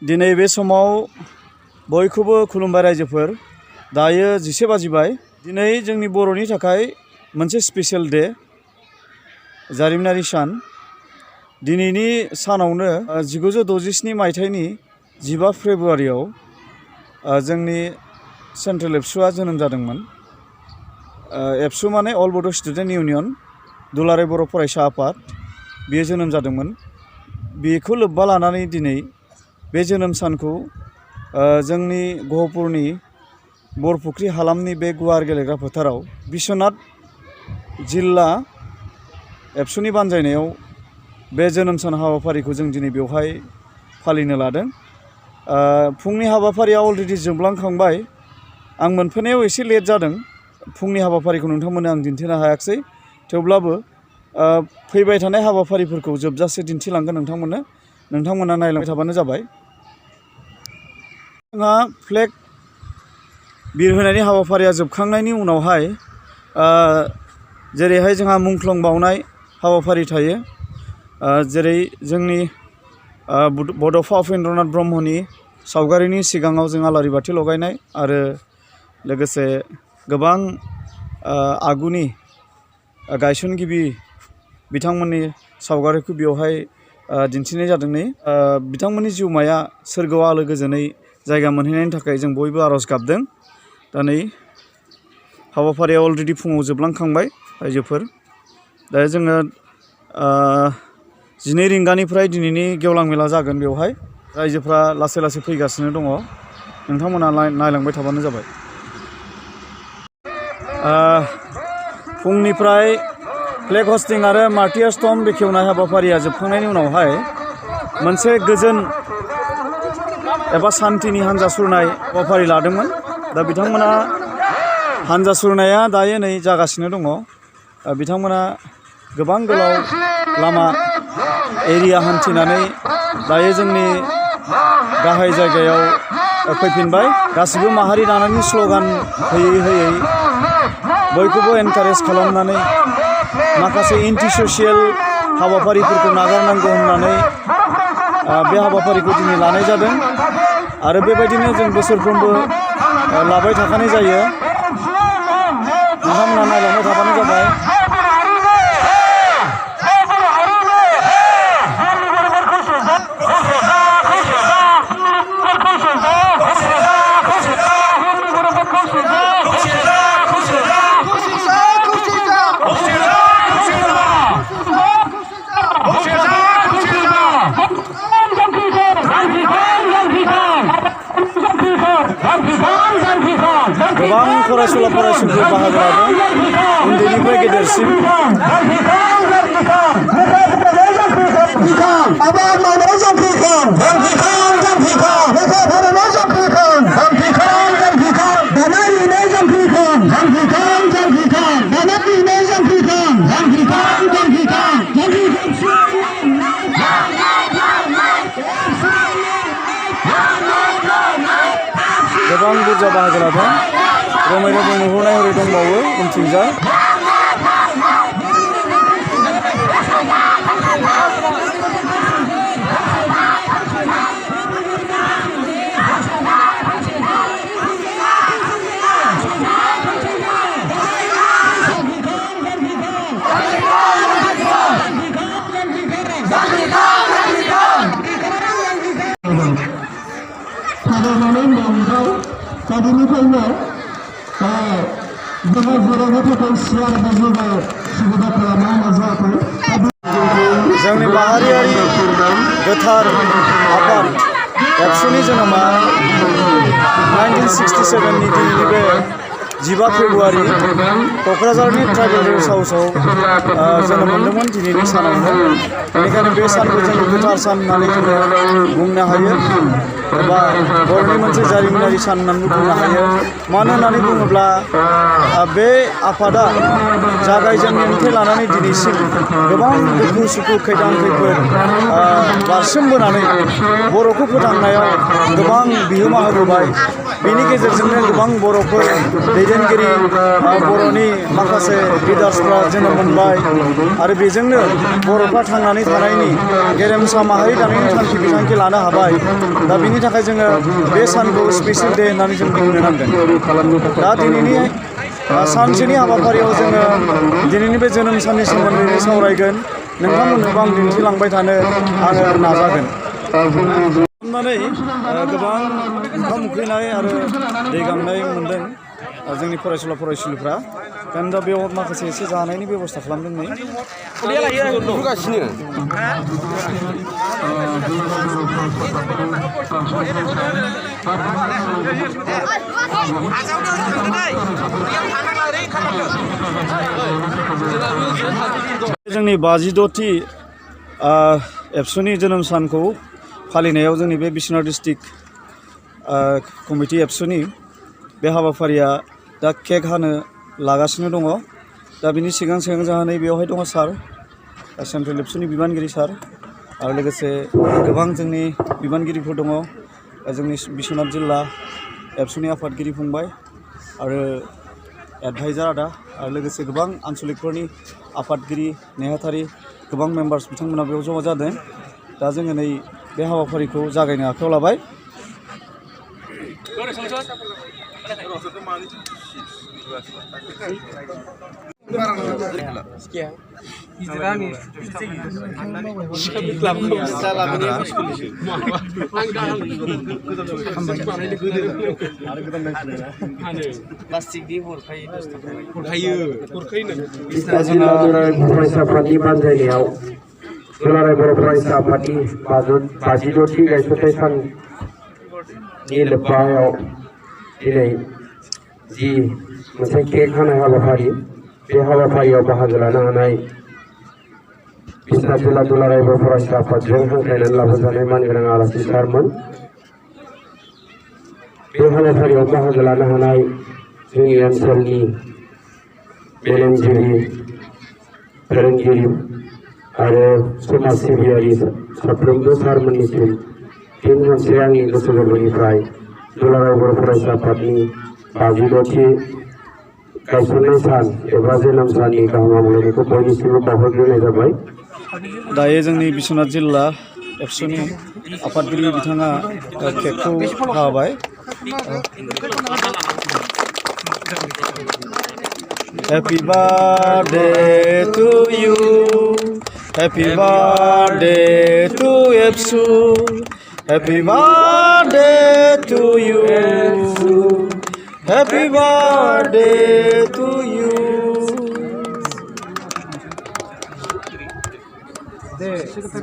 दिनै बे समाव बयखौबो खुलुमबाय रायजोफोर। दायो 11 बाजिबाय। दिनै जोंनि बर'नि थाखाय मोनसे स्पेशल डे, जारिमिनारि सान। दिनैनि सानावनो 1967 मायथाइनि 15 फेब्रुआरियाव जोंनि सेन्ट्रेल एबसुआ जोनोम जादोंमोन। एबसु माने अल बड' स्टुडेन्ट इउनियन, दुलाराय बर' फरायसा आफाद, बेयो जोनोम जादोंमोन। बेखौ लोब्बा लानानै दिनै बे जोनोम सानखौ जोंनि गहपुरनि बरफुख्रि हालामनि बे गुवार गेलेग्रा फोथाराव बिश्वनाथ जिल्ला एबसुनि बानजायनायाव बे जोनोम सान हाबाफारिखौ जों दिनै बेवहाय फालिनो लादों। फुंनि हाबाफारिया अलरेडि जोबलांखांबाय। आं मोनफैनायाव एसे लेट जादों। फुंनि हाबाफारिखौ नोंथांमोननो आं दिन्थिनो हायाखिसै। थेवब्लाबो फैबाय थानाय हाबाफारिफोरखौ जोबजासे दिन्थिलांगोन नोंथांमोना नायलांबाय थाबानो जाबाय। जोंहा फ्लेग बिरहोनायनि हाबाफारिया जोबखांनायनि उनावहाय जेरैहाय जोंहा मुंख्लं बावनाय हाबाफारि थायो। जेरै जोंनि बड'फा उपेन्द्रनाथ ब्रह्मनि सावगारिनि सिगाङाव जों आलारि बाथि लगायनाय आरो लोगोसे गोबां आगुनि गायसनगिरि बिथांमोननि सावगारिखौ बेवहाय दिन्थिनाय जादों। बिथांमोननि जिउमाया सोरगोआव आलो गोजोनै जायगा मोनहैनायनि थाखाय जों बयबो आर'ज गाबदों। दा नै हाबाफारिया अलरेडि फुङाव जोबलांखांबाय रायजोफोर। दा जोङो 12 रिंगानिफ्राय दिनैनि गेवलां मेला जागोन। बेवहाय रायजोफ्रा लासै लासै फैगासिनो दङ। नोंथांमोना नायलांबाय थाबानो जाबाय। फुंनिफ्राय फ्लेग हस्टिं आरो मार्टियार्स टम्ब बेखेवनाय हाबाफारिया जोबखांनायनि उनावहाय मोनसे गोजोन एबा सान्थिनि हान्जा सुरनाय हाबाफारि लादोंमोन। दा बिथांमोना हान्जा सुरनाया दायो नै जागासिनो दङ। बिथांमोना गोबां गोलाव लामा एरिया हान्थिनानै दायो जोंनि गाहाय जायगायाव फैफिनबाय। गासिबो माहारि दानायनि स्ल'गान होयै होयै बयखौबो एनकारेज खालामनानै माखासे एन्टि ससियेल हाबाफारिफोरखौ नागारनांगौ होननानै बे हाबाफारिखौ दिनै लानाय जादों आरो बेबायदिनो जों बोसोरफ्रोमबो लाबाय थाखानाय जायो। नोंथांमोना नायलांबाय थाबानो जाबाय। गोबां फरायसुला फरायसुलिफोर बाहागो लादों, उन्दैनिफ्राय गेदेरसिम। गोबां बुरजा बाहागो लादों। रोमै रोमै नुहुरनाय हरै दंबावो उनथिंजाय। जोंनि माहारियारि गोथार आफाद एबसुनि जोनोमा 1967नि दिनैनि बे 15 फेब्रुआरि क'क्राझारनि ट्राइबेल रेस्ट हाउसआव जोनोम मोन्दोंमोन दिनैनि सानावनो। बेनिखायनो बे सानखौ जों गोथार सान होननानै जोङो बुंनो हायो। एबा बर'नि मोनसे जारिमिनारि सान होननानै बुंनो हायो मानो होननानै बुङोब्ला बे आफादा जागायजेननायनिफ्राय लानानै दिनैसिम गोबां दुखु सुखु खैदां खैफोद बारसोमबोनानै बर'खौ फोथांनायाव गोबां बिहोमा होबोबाय बेनि गेजेरजोंनो गोबां बर'फोर दैदेनगिरि बर'नि माखासे लिडार्सफ्रा जोनोम मोनबाय आरो बेजोंनो बर'फ्रा थांनानै थानायनि गेरेमसा माहारि दानायनि थांखि बिथांखि लानो हाबाय दा बिनि थाखाय जोङो बे सानखौ स्पेसियेल डे होननानै जों बुंनो नांगोन दा दिनैनि सानसेनि हाबाफारियाव जोङो दिनैनि बे जोनोम साननि सोमोन्दै सावरायगोन नोंथांमोननोबो आं दिन्थिलांबाय थानो आङो नाजागोन खालामनानै गोबां ओंखाम उखैनाय आरो दै गांनाय मोनदों जोंनि फरायसुला फरायसुलिफ्रा ओंखायनो दा बेयाव माखासे एसे जानायनि बेब'स्था खालामदों नै जोंनि 52थि एबसुनि जोनोम सानखौ फालिनायाव जोंनि बे बिश्वनाथ डिस्ट्रिक्ट कमिटि एबसुनि बे हाबाफारिया दा केक हानो लागासिनो दङ दा बिनि सिगां जोंहा नै बेवहाय दङ सार सेन्ट्रेल एबसुनि बिबानगिरि सार आरो लोगोसे गोबां जोंनि बिबानगिरिफोर दङ जोंनि बिश्वनाथ जिल्ला एबसुनि आफादगिरि फंबाय आरो एडभाइजार आदा आरो लोगोसे गोबां आनसलिकफोरनि आफादगिरि नेहाथारि गोबां मेम्बार्स बिथांमोना बेयाव जमा जादों दा जोङो नै बे हाबाफारिखौ जागायनो आखायाव लाबाय दुलाराय बर' फरायसा आफादनि 52थि गायसनथाय साननि लोब्बायाव दिनै जि मोनसे केक हानाय हाबाफारि बे हाबाफारियाव बाहागो लानो हानाय बिश्वनाथ जिल्ला दुलाराय बर' फरायसा आफादजों हांख्रायनानै लाबोजानाय मानगोनां आलासि सारमोन बे हाबाफारियाव बाहागो लानो हानाय जोंनि ओनसोलनि मेलेमजिबि फोरोंगिरि आरो समाज सिबियारि साफ्रोमबो सारमोननिसिम फिन खनसे आंनि गोसो गोरबोनिफ्राय दुलाराय बर' फरायसा आफादनि 52थि गायसननाय सान एबा जोनोम साननि गाहाम हामलायनायखौ बयनिसिमबो बावहरग्रोनाय जाबाय दायो जोंनि बिश्वनाथ जिल्ला एबसुनि आफादगिरि बिथाङा केकखौ हाबाय Happy birthday to you. Happy birthday to Absu. Happy birthday to you. Happy birthday to you.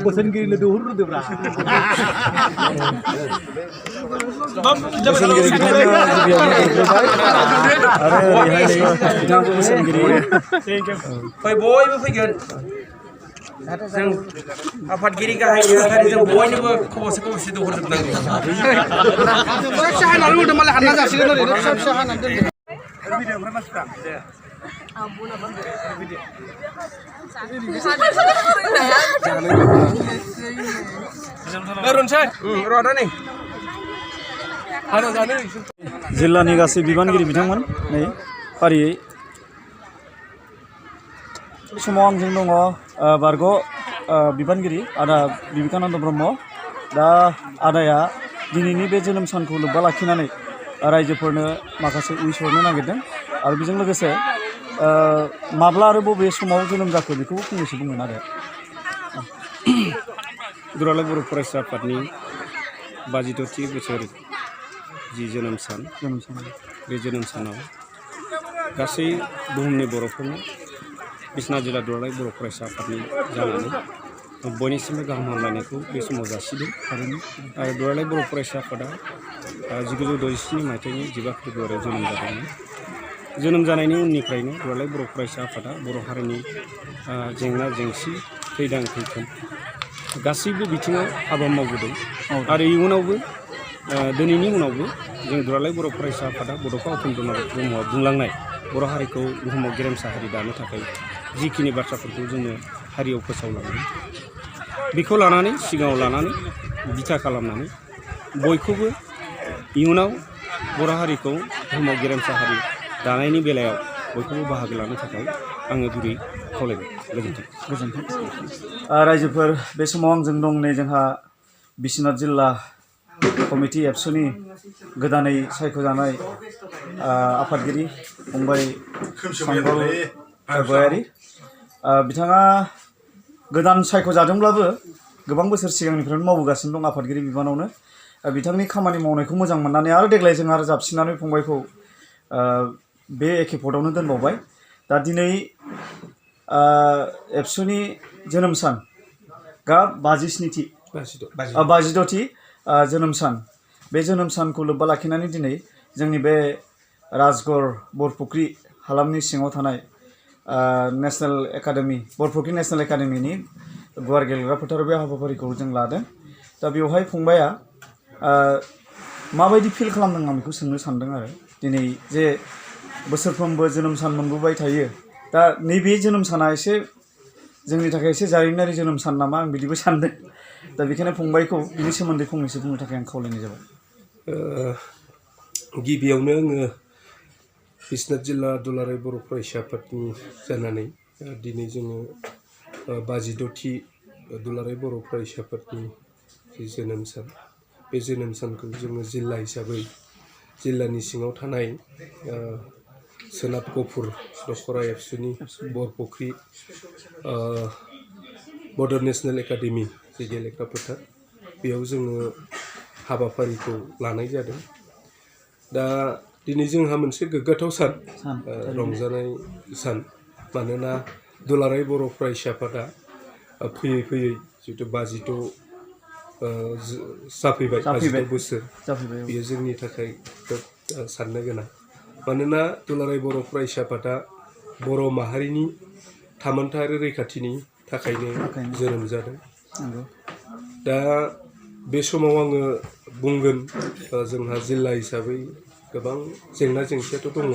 बोसोनगिरिनो दोहरदोब्रा बोसोनगिरि बिथाङा गिबियावनो दोहरबाय आरो ओरैहाय बिथांखौ बोसोनगिरि फै बयबो फैगोन जों आफादगिरि गाहाय नेहाथारि जों बयनोबो खबरसे खबरसे दोहरजोबनांगौ फिसा हानानै होदों मालाय हानना जासिगोन ओरैनो फिसा फिसा हानानै दोनदों जिल्लानि गासै बिबानगिरि बिथांमोन नै फारियै बे समाव आंजों दङ बारग' बिबानगिरि आदा बिबेकानन्द ब्रह्म दा आदाया दिनैनि बे जोनोम सानखौ लोब्बा लाखिनानै रायजोफोरनो माखासे उइस हरनो नागिरदों आरो बेजों लोगोसे माब्ला आरो बबे समाव जोनोम जाखो बेखौबो फंनैसो बुंगोन आरो दुलाराय बर' फरायसा आफादनि 52थि बोसोर जि जोनोम सान बे जोनोम सानाव गासै बुहुमनि बर'फोरनो बिश्वनाथ जिल्ला दुलाराय बर' फरायसा आफादनि जानानै बयनिसिमबो गाहाम हामलायनायखौ बे समाव जासिदों आरो दुलाराय बर' फरायसा आफादा 1967 मायथाइनि 15 फेब्रुवारियाव जोनोम जादोंमोन जोनोम जानायनि उननिफ्रायनो दुलाराय बर' फरायसा आफादा बर' हारिनि जेंना जेंसि खैदां खैफोद गासैबो बिथिङाव हाबा मावबोदों आरो इयुनावबो दिनैनि उनावबो जों दुलाराय बर' फरायसा आफादा बड'फा उपेन्द्रनाथ ब्रह्मआ बुंलांनाय बर' हारिखौ बुहुमाव गेरेमसा हारि दानो थाखाय जिखिनि बाथ्राफोरखौ जोङो हारियाव फोसावलांदों बेखौ लानानै सिगाङाव लानानै बिथा खालामनानै बयखौबो इयुनाव बर' हारिखौ बुहुमाव गेरेमसा हारि दानायनि बेलायाव बयखौबो बाहागो लानो थाखाय आङो गुरै खावलायबाय। गोजोन्थों। रायजोफोर बे समाव आंजों दं नै जोंहा बिश्वनाथ जिल्ला कमिटि एबसुनि गोदानै सायख'जानाय आफादगिरि फंबाय सांगल गयारि। बिथाङा गोदान सायख'जादोंब्लाबो गोबां बोसोर सिगांनिफ्रायनो मावबोगासिनो दं आफादगिरि बिबानावनो। बिथांनि खामानि मावनायखौ मोजां मोननानै आरो देग्लाय जों आरो जाबसिननानै फंबायखौ बे एखे पदआवनो दोनबावबाय। दा दिनै एबसुनि जोनोम सान 52थि जोनोम सान, बे जोनोम सानखौ लोब्बा लाखिनानै दिनै जोंनि बे राजगड़ बरफुख्रि हालामनि सिङाव थानाय नेशनेल एकाडेमि बरफुख्रि नेशनेल एकाडेमिनि गुवार गेलेग्रा फोथाराव बे हाबाफारिखौ जों लादों। दा बेवहाय फंबाया माबायदि फिल खालामदों आं बेखौ सोंनो सानदों आरो दिनै जे बोसोरफ्रोमबो जोनोम सान मोनबोबाय थायो, दा नैबे जोनोम साना एसे जोंनि थाखाय एसे जारिमिनारि जोनोम सान नामा आं बिदिबो सानदों। दा बेखायनो फंबायखौ बिनि सोमोन्दै फंनैसो बुंनो थाखाय आं खावलायनाय जाबाय। गिबियावनो आङो बिश्वनाथ जिल्ला दुलाराय बर' फरायसा आफादनि जानानै दिनै जोङो 52थि दुलाराय बर' फरायसा आफादनि जि जोनोम सान, बे जोनोम सानखौ जोङो जिल्ला हिसाबै जिल्लानि सिङाव थानाय सोनाब गफुर दख'रा एबसुनि बरफुख्रि बड' नेशनेल एकाडेमि जि गेलेग्रा फोथार, बेयाव जोङो हाबाफारिखौ लानाय जादों। दा दिनै जोंहा मोनसे गोग्गाथाव सान, रंजानाय सान, मानोना दुलाराय बर' फरायसा आफादा फैयै फैयै जिथु 52 जाफैबाय 52 बोसोर, बेयो जोंनि थाखाय खोब साननो गोनां। मानोना दुलाराय बर' फरायसा आफादा बर' माहारिनि थामोनथा आरो रैखाथिनि थाखायनो जोनोम जादों। दा बे समाव आङो बुंगोन जोंहा जिल्ला हिसाबै गोबां जेंना जेंसियाथ' दङ।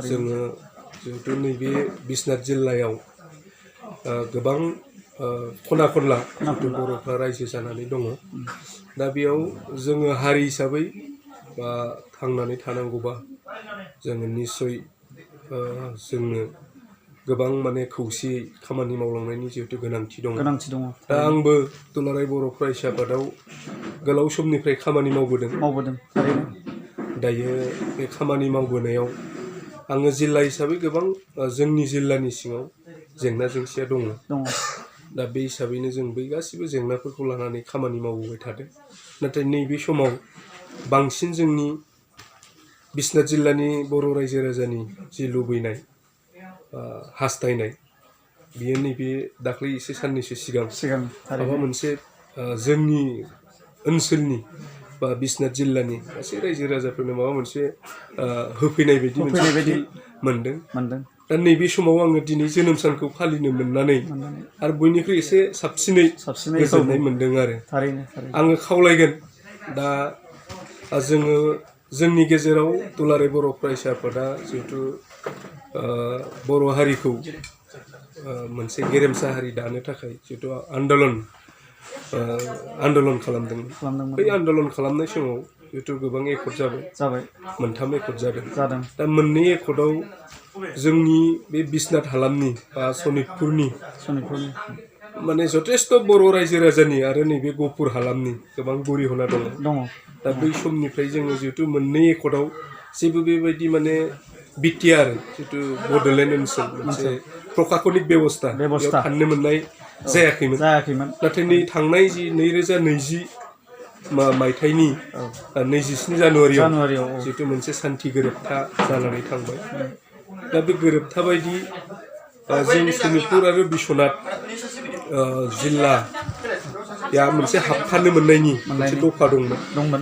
जोङो जिहेतु नैबे बिश्वनाथ जिल्लायाव गोबां खना खनला जिथु बर'फ्रा रायजो जानानै दङ। दा बेयाव जोङो हारि हिसाबै बा थांनानै थानांगौबा जोङो निस्सय जोंनो गोबां माने खौसेयै खामानि मावलांनायनि जिहेतु गोनांथि दङ। दा आंबो दुलाराय बर' फरायसा आफादाव गोलाव समनिफ्राय खामानि मावबोदों। दायो बे खामानि मावबोनायाव आङो जिल्ला हिसाबै गोबां जोंनि जिल्लानि सिङाव जेंना जेंसिया दङ। दा बे हिसाबैनो जों बै गासिबो जेंनाफोरखौ लानानै खामानि मावबोबाय थादों। नाथाय नैबे समाव बांसिन जोंनि बिश्वनाथ जिल्लानि बर' रायजो राजानि जि लुबैनाय हास्थायनाय, बियो नैबे दाख्लै एसे साननैसो सिगां माबा मोनसे जोंनि ओनसोलनि बा बिश्वनाथ जिल्लानि गासै रायजो राजाफोरनो माबा मोनसे होफैनाय बायदि मोनसे मोनदों। दा नैबे समाव आङो दिनै जोनोम सानखौ फालिनो मोननानै आरो बयनिख्रुइ एसे साबसिनै गोजोननाय मोनदों आरो आङो खावलायगोन। दा जोङो जोंनि गेजेराव दुलाराय बर' फरायसा आफादा जिहेतु बर' हारिखौ मोनसे गेरेमसा हारि दानो थाखाय जिहेतु आन्दलन खालामदोंमोन। बै आन्दलन खालामनाय समाव जिहेतु गोबां एकर्ड जाबाय, 3 एकर्ड जादों। दा 2 एकर्डआव जोंनि बे बिश्वनाथ हालामनि बा सनितपुरनि माने जथेस्थ' बर' रायजो राजानि आरो नैबे गफुर हालामनि गोबां गरिहना दङ। दा बै समनिफ्राय जोङो जिहेतु 2 एकर्डआव जेबो बेबायदि माने बिटिआर जितु बड'लेण्ड ओनसोल मोनसे प्रखाकनिक बेबस्था बेयाव थांनो मोननाय जायाखैमोन। नाथाय नै थांनाय जि 2020 मायथाइनि 27 जानुवारियाव जितु मोनसे सान्थि गोरोबथा जानानै थांबाय। दा बे गोरोबथा बायदि जों सनितपुर आरो बिश्वनाथ जिल्लाया मोनसे हाबफानो मोननायनि मोनसे दफा दंमोन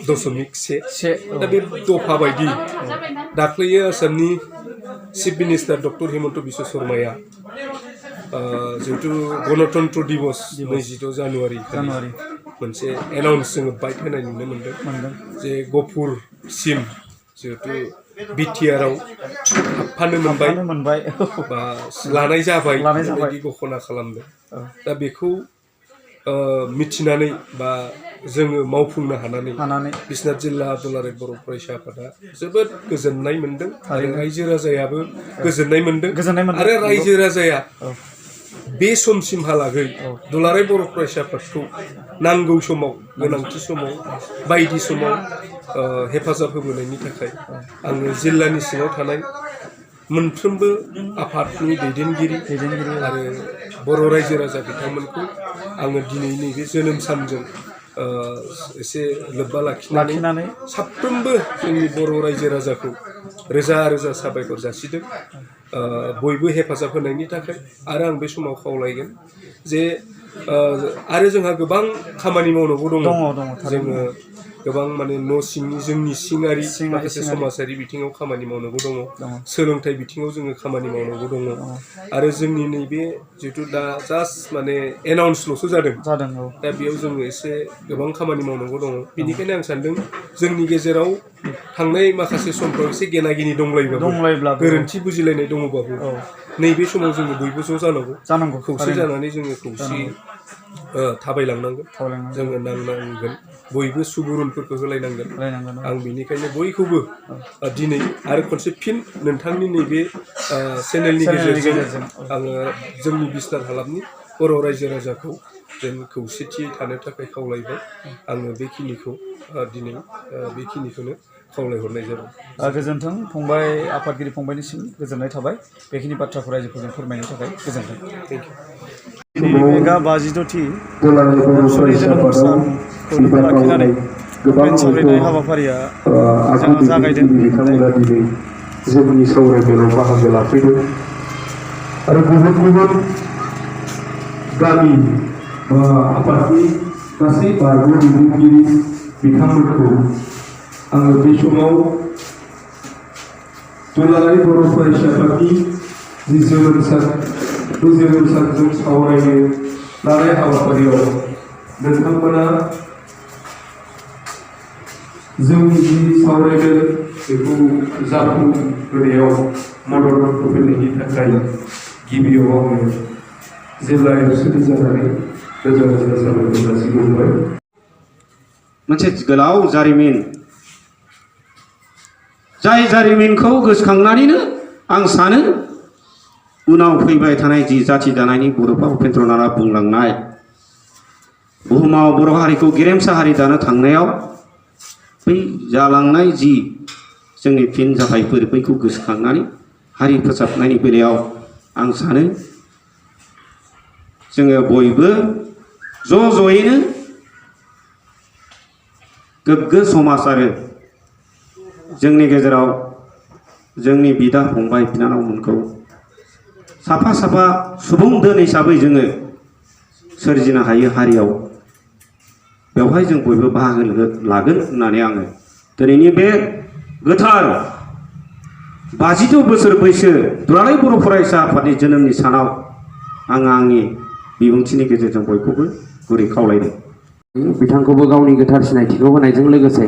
3.1। दा बे दफा बायदि दाख्लैयो आसामनि chief minister doctor Himanta Biswa शर्माया जिहेतु गणतन्त्र दिबस 26 जानुवारि मोनसे एनाउन्स जोङो बाइट होनाय नुनो मोन्दों जे गफुरसिम जिहेतु बिटिआरआव हाबफानो मोनबाय बा लानाय जाबाय बेबायदि घोषणा खालामदों। दा बेखौ मिथिनानै बा जोङो मावफुंनो हानानै बिश्वनाथ जिल्ला दुलाराय बर' फरायसा आफादा जोबोद गोजोननाय मोन्दों आरो रायजो राजायाबो गोजोननाय मोन्दों आरो रायजो राजाया बे समसिमहालागै दुलाराय बर' फरायसा आफादखौ नांगौ समाव गोनांथि समाव बायदि समाव हेफाजाब होबोनायनि थाखाय आङो जिल्लानि सिङाव थानाय मोनफ्रोमबो आफादनि दैदेनगिरि आरो बर' रायजो राजा बिथांमोनखौ आङो दिनै नैबे जोनोम सानजों एसे लोब्बा लाखिनानै साफ्रोमबो जोंनि बर' रायजो राजाखौ रोजा रोजा साबायखर जासिदों बयबो हेफाजाब होनायनि थाखाय। आरो आं बे समाव खावलायगोन जे आरो जोंहा गोबां खामानि मावनांगौ दङ। जोङो गोबां माने न' सिंनि जोंनि सिङारि माखासे समाजारि बिथिङाव खामानि मावनांगौ दङ, सोलोंथाइ बिथिङाव जोङो खामानि मावनांगौ दङ आरो जोंनि नैबे जिहेतु दा जास्ट माने एनाउन्सल'सो जादों दा बेयाव जोङो एसे गोबां खामानि मावनांगौ दङ। बेनिखायनो आं सानदों जोंनि गेजेराव थांनाय माखासे समफ्राव एसे गेना गिनि दंलायब्लाबो गोरोन्थि बुजिलायनाय दङबाबो नैबे समाव जोङो बयबो ज' जानांगौ खौसे जानानै जोङो खौसेयै थाबायलांनांगोन जोङो नांनांगोन बयबो सुबुरुनफोरखौ होलायनांगोन। आं बेनिखायनो बयखौबो दिनै आरो खनसे फिन नोंथांनि नैबे चेनेलनि गेजेरजों आङो जोंनि बिस्तार हालामनि बर' रायजो राजाखौ जों खौसेथियै थानो थाखाय खावलायबाय। आङो बेखिनिखौ दिनै बेखिनिखौनो खावलायहरनाय जाबाय। गोजोन्थों फंबाय, आफादगिरि फंबायनिसिम गोजोननाय थाबाय बेखिनि बाथ्राखौ रायजोफोरजों फोरमायनो थाखाय गोजोन्थों। मेगा 52थि एबसुनि जोनोम सानखौ लोब्बा लाखिनानै पेन सावरायनाय हाबाफारिया जोंहा जागायदों। जोंनि सावरायमेलाव बाहागो लाफैदों आरो गुबुन गुबुन गामि आफादनि गासै बारग' दैदेनगिरि बिथांमोनखौ आङो बे समाव दुलाराय बर' फरायसा आफादनि जि जोनोम सान बे जोनोम सानजों सावरायनो लानाय हाबाफारियाव नोंथांमोना जोंनि जि सावरायनो बेखौ जाफुंहोनायाव मदद होफैनायनि थाखाय गिबियाव आङो जिल्ला एबसुनि जानानै रोजा रोजा साबायखर जासिहरबाय। मोनसे गोलाव जारिमिन, जाय जारिमिनखौ गोसोखांनानैनो आं सानो उनाव फैबाय थानाय जि जाथि दानायनि बड'फा उपेन्द्रनाथआ बुंलांनाय बुहुमाव बर' हारिखौ गेरेमसा हारि दानो थांनायाव बै जालांनाय जि जोंनि फिन जाथायफोर बैखौ गोसोखांनानै हारि फोसाबनायनि बेलायाव आं सानो जोङो बयबो ज'यैनो गोग्गो समाज आरो जोंनि गेजेराव जोंनि बिदा फंबाय बिनानावमोनखौ साफा साफा सुबुं दोन हिसाबै जोङो सोरजिनो हायो हारियाव। बेवहाय जों बयबो बाहागो लागोन होननानै आङो दिनैनि बे गोथार 52 बोसोर बैसो दुलाराय बर' फरायसा आफादनि जोनोमनि सानाव आङो आंनि बिबुंथिनि गेजेरजों बयखौबो गुरै खावलायदों। बिथांखौबो गावनि गोथार सिनायथिखौ होनायजों लोगोसे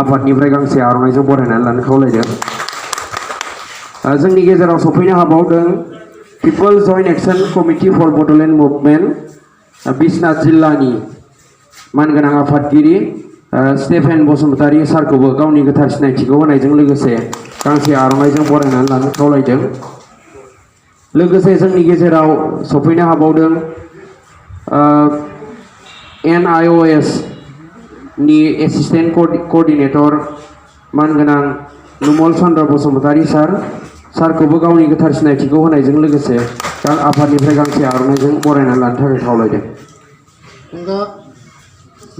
आफादनिफ्राय गांसे आर'नाइजों बरायनानै लानो खावलायदों। जोंनि गेजेराव सफैनो हाबावदों people joint action committee for Bodoland movement Biswanath जिल्लानि मानगोनां आफादगिरि स्टेफेन बसुमतारी सारखौबो गावनि गोथार सिनायथिखौ होनायजों लोगोसे गांसे आर'नाइजों बरायनानै लानो खावलायदों। लोगोसे जोंनि गेजेराव सफैनो हाबावदों NIOS नि एसिस्टेन्ट कोअर्डिनेटर मानगोनां नुमल चन्द्र बसुमतारी सारखौबो गावनि गोथार सिनायथिखौ होनायजों लोगोसे आफादनिफ्राय गांसे आर'नाइजों बरायनानै लानो थाखाय खावलायदों। दा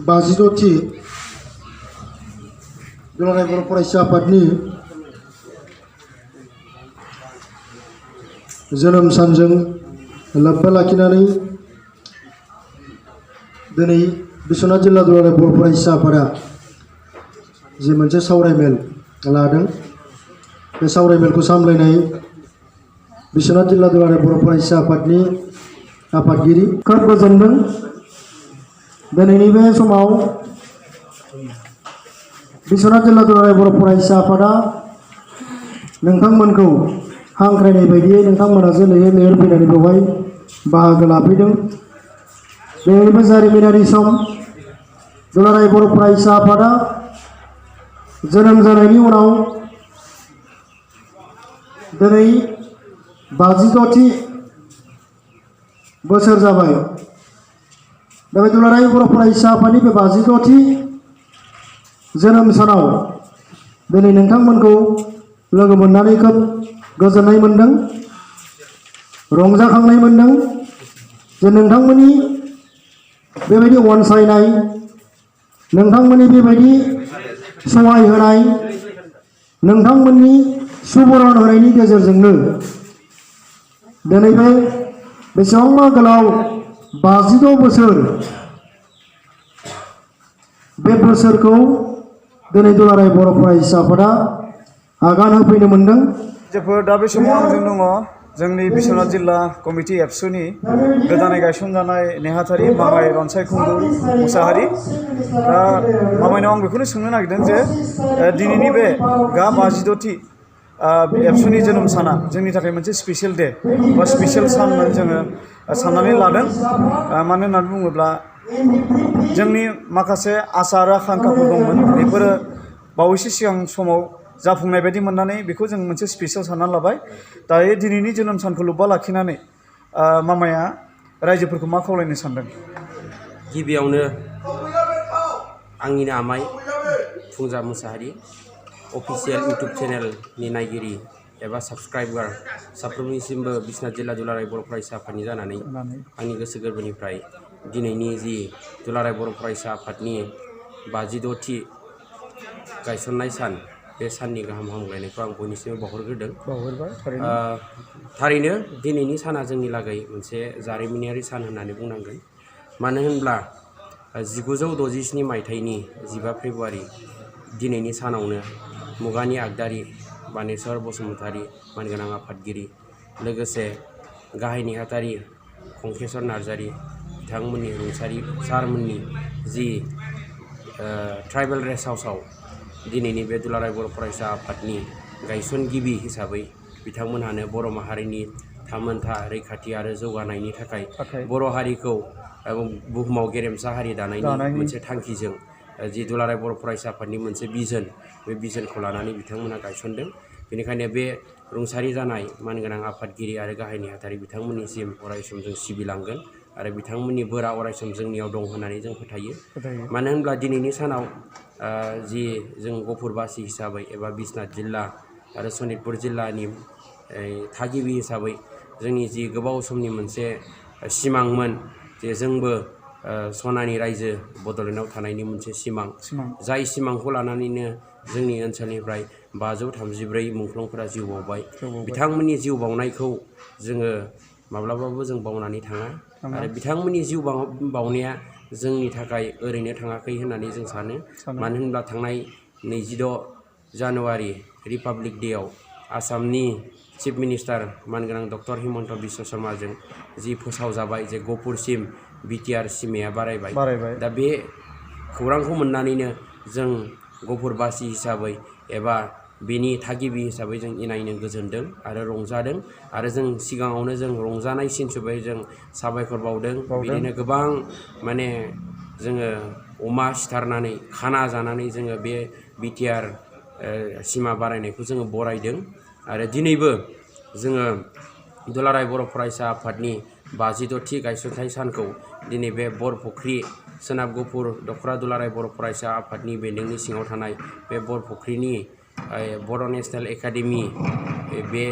52थि दुलाराय बर' फरायसा आफादनि जोनोम सानजों लोब्बा लाखिनानै दिनै बिश्वनाथ जिल्ला दुलाराय बर' फरायसा आफादा जि मोनसे सावरायमेल लादों बे सावरायमेलखौ सामलायनाय बिश्वनाथ जिल्ला दुलाराय बर' फरायसा आफादनि आफादगिरि खोब गोजोनदों दिनैनि बे समाव बिश्वनाथ जिल्ला दुलाराय बर' फरायसा आफादा नोंथांमोनखौ हांख्रायनाय बायदियै नोंथांमोना जे लैहोर लैहोर फैनानै बेवहाय बाहागो लाफैदों। दिनैनि बे जारिमिनारि सम दुलाराय बर' फरायसा आफादा जोनोम जानायनि उनाव दिनै 56थि बोसोर जाबाय। दा बे दुलाराय बर' फरायसा आफादनि बे 56थि जोनोम सानाव दिनै नोंथांमोनखौ लोगो मोननानै खोब गोजोननाय मोनदों, रंजाखांनाय मोनदों जे नोंथांमोननि बेबायदि अनसायनाय, नोंथांमोननि बेबायदि सहाय होनाय, नोंथांमोननि सुबुरुन होनायनि गेजेरजोंनो दिनै बे बेसेबांबा गोलाव 56 बोसोर बे बोसोरखौ दिनै दुलाराय बर' फरायसा आफादा आगान होफैनो मोनदों। जेफोर दा बे समाव आंजों दङ जोंनि बिश्वनाथ जिल्ला कमिटि एबसुनि गोदानै गायसनजानाय नेहाथारि मामाय रनसाय खुंगुर मुसाहारि। दा मामायनाव आं बेखौनो सोंनो नागिरदों जे दिनैनि बे 56थि एबसुनि जोनोम साना जोंनि थाखाय मोनसे स्पेसियेल डे बा स्पेसियेल सान होननानै जोङो साननानै लादों। मानो होननानै बुङोब्ला जोंनि माखासे आसा आरो आकांक्षाफोर दंमोन, बेफोरो बावैसो सिगां समाव जाफुंनाय बायदि मोननानै बेखौ जों मोनसे स्पेसियेल साननानै लाबाय। दायो दिनैनि जोनोम सानखौ लोब्बा लाखिनानै मामाया रायजोफोरखौ मा खावलायनो सानदों? गिबियावनो आंनिनो आमाय फुंजा मुसाहारि अफिसियेल इउटुब चेनेलनि नायगिरि एबा साबस्क्राइबार साफ्रोमनिसिमबो बिश्वनाथ जिल्ला दुलाराय बर' फरायसा आफादनि जानानै आंनि गोसो गोरबोनिफ्राय दिनैनि जि दुलाराय बर' फरायसा आफादनि 56थि गायसननाय सान, बे साननि गाहाम हामलायनायखौ आं बयनिसिमबो बावहरग्रोदों। थारैनो दिनैनि साना जोंनि लागै मोनसे जारिमिनारि सान होननानै बुंनांगोन। मानो होनब्ला 1967 मायथाइनि 15 फेब्रुवारि दिनैनि सानावनो मुगानि आगदारि बानेश्वर बसुमतारी मानगोनां आफादगिरि, लोगोसे गाहाय नेहाथारि खंखेश्वर नार्जारी बिथांमोननि रुंसारि सारमोननि जि ट्राइबेल रेस्ट हाउसआव दिनैनि बे दुलाराय बर' फरायसा आफादनि गायसनगिरि हिसाबै बिथांमोनहानो बर' माहारिनि थामोनथा रैखाथि आरो जौगानायनि थाखाय बर' हारिखौ बुहुमाव गेरेमसा हारि दानायनि मोनसे थांखिजों जि दुलाराय बर' फरायसा आफादनि मोनसे बिजन, बे बिजनखौ लानानै बिथांमोना गायसनदों। बेनिखायनो बे रुंसारि जानाय मानगोनां आफादगिरि आरो गाहाय नेहाथारि बिथांमोननिसिम अरायसम जों सिबिलांगोन आरो बिथांमोननि बोरा अरायसम जोंनियाव दं होननानै जों फोथायो। मानो होनब्ला दिनैनि सानाव जि जों गफुरबासि हिसाबै एबा बिश्वनाथ जिल्ला आरो सनितपुर जिल्लानि थागिबि हिसाबै जोंनि जि गोबाव समनि मोनसे सिमांमोन जे जोंबो सनानि रायजो बड'लेण्डआव थानायनि मोनसे सिमां, जाय सिमांखौ लानानैनो जोंनि ओनसोलनिफ्राय 534 मुंख्लंफोरा जिउ बावबाय। बिथांमोननि जिउ बावनायखौ जोङो माब्लाबाबो जों बावनानै थाङा आरो बिथांमोननि जिउ बावनाया जोंनि थाखाय ओरैनो थाङाखै होननानै जों सानो। मानो होनब्ला थांनाय 26 जानुवारि रिपाब्लिक डेआव आसामनि चिफ मिनिस्टार मानगोनां डक्टर हिमन्त बिश्व शर्माजों जि फोसावजाबाय जे गहपुरसिम बिटिआर सिमाया बारायबाय। दा बे खौरांखौ मोननानैनो जों गहपुरबासि हिसाबै एबा बेनि थागिबि हिसाबै जों इनायनो गोजोनदों आरो रंजादों आरो जों सिगाङावनो जों रंजानाय सिनस्रियै जों साबायखर बावदों। बिदिनो गोबां माने जोङो अमा सिथारनानै खाना जानानै जोङो बे बिटिआर सिमा बारायनायखौ जोङो बरायदों आरो दिनैबो जोङो दुलाराय बर' फरायसा आफादनि 56थि गायसनथाइ सानखौ दिनै बे बरफुख्रि सोनाब गहपुर दख'रा दुलाराय बर' फरायसा आफादनि बेन्दोंनि सिङाव थानाय बे बरफुख्रिनि बर' नेशनेल एकाडेमि बे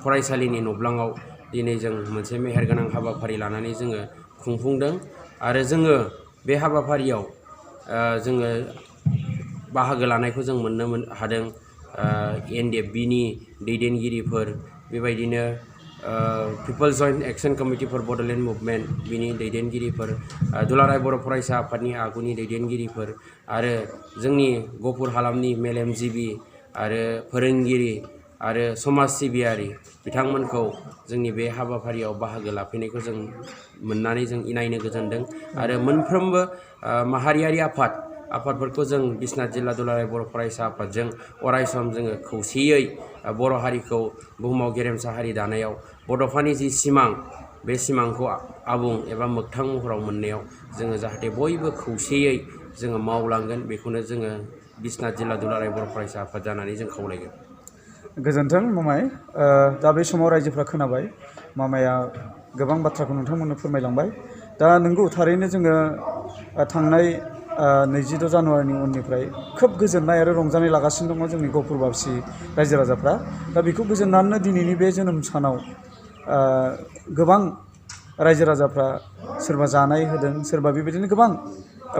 फरायसालिनि नब्लाङाव दिनै जों मोनसे मेहेरगोनां हाबाफारि लानानै जोङो खुंफुंदों आरो जोङो बे हाबाफारियाव जोङो बाहागो लानायखौ जों मोननो हादों। एनडिएफबिनि दैदेनगिरिफोर, बेबायदिनो people's joint action committee for Bodoland movement बिनि दैदेनगिरिफोर, दुलाराय बर' फरायसा आफादनि आगुनि दैदेनगिरिफोर आरो जोंनि गहपुर हालामनि मेलेमजिबि आरो फोरोंगिरि आरो समाज सिबियारि बिथांमोनखौ जोंनि बे हाबाफारियाव बाहागो लाफैनायखौ जों मोननानै जों इनायनो गोजोनदों आरो मोनफ्रोमबो माहारियारि आफादफोरखौ जों बिश्वनाथ जिल्ला दुलाराय बर' फरायसा आफादजों अरायसम जोङो खौसेयै बर' हारिखौ बुहुमाव गेरेमसा हारि दानायाव बड'फानि जि सिमां बे सिमांखौ आबुं एबा मोगथां महराव मोननायाव जोङो जाहाथे बयबो खौसेयै जोङो मावलांगोन बेखौनो जोङो बिश्वनाथ जिल्ला दुलाराय बर' फरायसा आफाद जानानै जों खावलायगोन। गोजोन्थों मामाय। दा बे समाव रायजोफ्रा खोनाबाय, मामाया गोबां बाथ्राखौ नोंथांमोननो फोरमायलांबाय। दा नंगौ थारैनो जोङो थांनाय 22 जानुवारिनि उननिफ्राय खोब गोजोननाय आरो रंजानाय लागासिनो दङ जोंनि गहपुर बापसि रायजो राजाफ्रा। दा बेखौ गोजोननानैनो दिनैनि बे जोनोम सानाव गोबां रायजो राजाफ्रा सोरबा जानाय होदों, सोरबा बेबायदिनो गोबां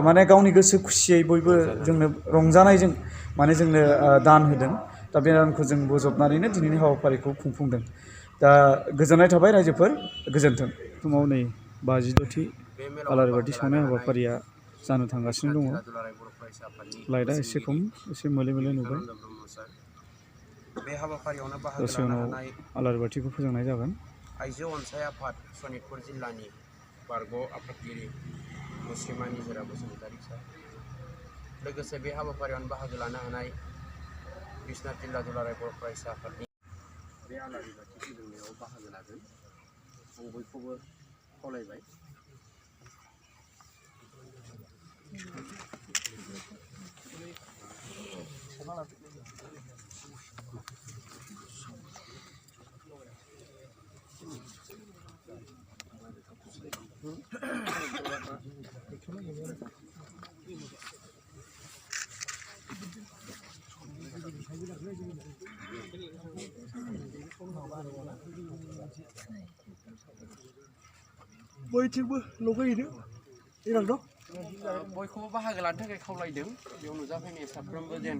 माने गावनि गोसो खुसियै बयबो जोंनो रंजानायजों माने जोंनो दान होदों। दा बे दानखौ जों बोजबनानैनो दिनैनि हाबाफारिखौ खुंफुंदों। दा गोजोननाय थाबाय रायजोफोर, गोजोन्थों। समाव नै 52थि आलारि बाथि सावनाय हाबाफारिया जानो थांगासिनो दङ। लाइटआ एसे खम, एसे मोले मोले नुबाय। बे हाबाफारियावनो बाहागो दसे लानो उनाव हानाय आलारि बाथिखौ फोजोंनाय जागोन। आइजो अनसाय आफाद सनितपुर जिल्लानि बारग' आफादगिरि मुस्रिमा निजोरा बसुमतारी सार, लोगोसे बे हाबाफारियावनो बाहागो लानो हानाय बिश्वनाथ जिल्ला दुलाराय बर' फरायसा आफादनि बे आलारि बाथि फोजोंनायाव बाहागो लागोन आं बयखौबो खावलायबाय। बयथिंबो लगायहैदो बयखौबो बाहागो लानो थाखाय खावलायदों। बेयाव नुजाफैनाय साफ्रोमबो जेन